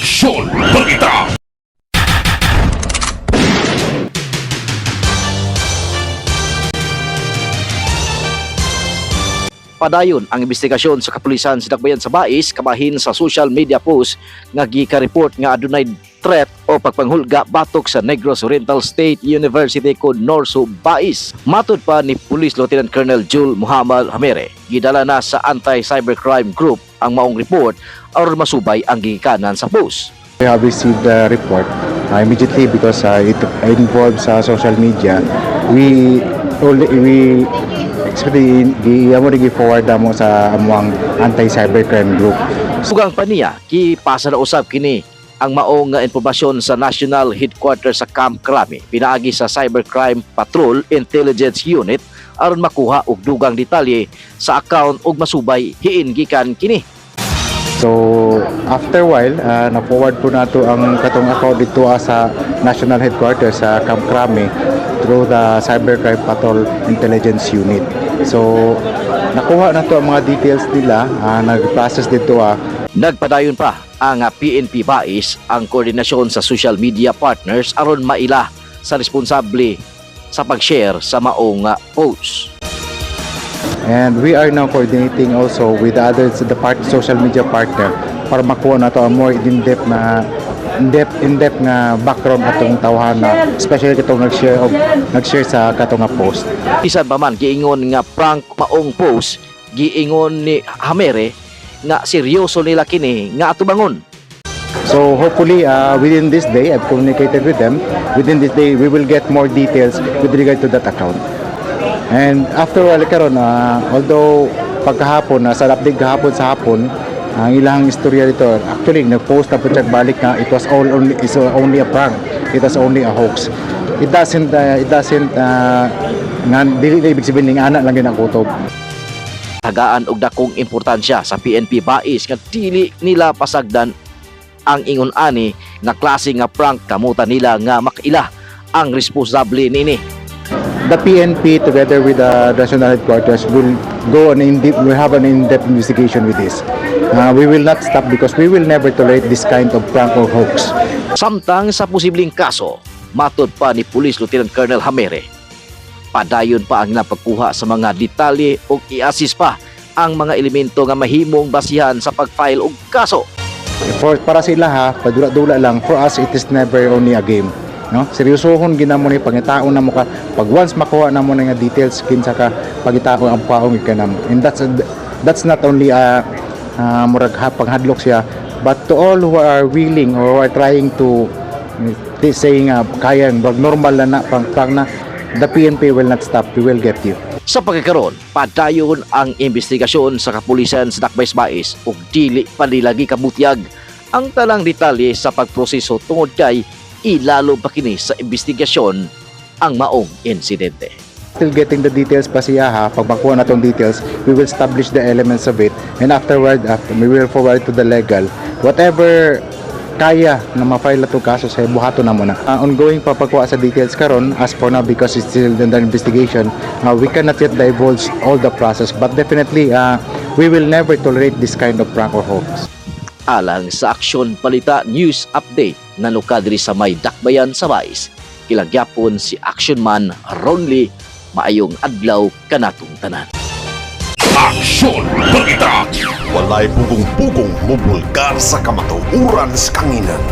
Aksyon Balita. Padayon ang investigasyon sa kapulisan sa Dakbayan sa Bais kabahin sa social media post nga gika-report nga adunay threat o pagpanghulga batok sa Negros Oriental State University kon Norso Bais. Matod pa ni Police Lieutenant Colonel Jul Muhammad Hamere, gidala na sa Anti-Cybercrime Group ang maong report aron masubay ang gigikanan sa post. We have received the report immediately because it involves social media. We actually gi amo rin gi-forward mo sa among anti-cybercrime group. Sugang pa niya, gipasa na usab kini ang maong nga impormasyon sa National Headquarters sa Camp Crame pinaagi sa Cybercrime Patrol Intelligence Unit aron makuha og dugang detalye sa account ug masubay hiin gikan kini. So after while, na-forward po nato ang katong account dito sa National Headquarters sa Camp Crame through the Cybercrime Patrol Intelligence Unit. So nakuha na to ang mga details nila, nag-process dito. Nagpadayon pa ang PNP Bais ang koordinasyon sa social media partners aron maila sa responsable sa pag-share sa maong post. And we are now coordinating also with the others, the social media partner para makuha na to ang more in-depth na in-depth nga background atong tawhan na, especially katong nag-share sa katong nga post. Bisan pa man giingon nga prank maong post, giingon ni Hamere nga seryoso nila kini nga atubangon. So hopefully within this day, I've communicated with them. Within this day, we will get more details with regard to that account. And after all, karon, although pagkahapon, sa update kahapon sa hapon, ang ilang istorya dito, actually nag-post na po siya balik nga it was all only it's only a prank. It was only a hoax. It doesn't nga dili na ibig sabihin ning ana lang gyud ang kutob. Tagaan og dakong importansya sa PNP Bais nga dili nila pasagdan ang ingon ani nga klase nga prank, kamutan nila nga makaila ang responsable niini. The PNP together with the national headquarters will go on in deep, we have an in-depth investigation with this. We will not stop because we will never tolerate this kind of prank or hoax. Samtang sa posibleng kaso, matod pa ni Police Lieutenant Colonel Hamere, padayon pa ang napagkuha sa mga detalye ug i-assist pa ang mga elemento nga mahimong basihan sa pag-file og kaso. For para sila ha, padula-dula lang. For us, it is never only a game. No? Seryosohon gina mo ni pangitaon na mo ka. Pag once makuha na mo na nga details kinsa ka, pagitao ang paong ikanam. And that's not only a murag ha, panghadlok siya, but to all who are willing or who are trying to saying kaya murag normal na na pang pang na, the PNP will not stop. We will get you. Sa pagkakaroon, padayon ang investigasyon sa kapulisan sa Dakbay Bais ug dili pa nila gikabutyag ang talang detalye sa pagproseso tungod kay ilalo pa kini sa investigasyon ang maong insidente. Still getting the details pa siya ha. Pag makuha na tong details, we will establish the elements of it. And afterward, after, we will forward to the legal. Whatever kaya na ma-file na itong kaso sa buhato na muna. Ongoing pa pagkuha sa details karon as for now because it's still under investigation. We cannot yet divulge all the process, but definitely we will never tolerate this kind of prank or hoax. Alang sa Aksyon Balita News Update na diri sa may Dakbayan sa Bais. Kilagyapon si Action Man Ronly, maayong adlaw kanatong tanan. Aksyon Balita. Walay pugong-pugong mubulgar sa kamatuoran sa kanginan.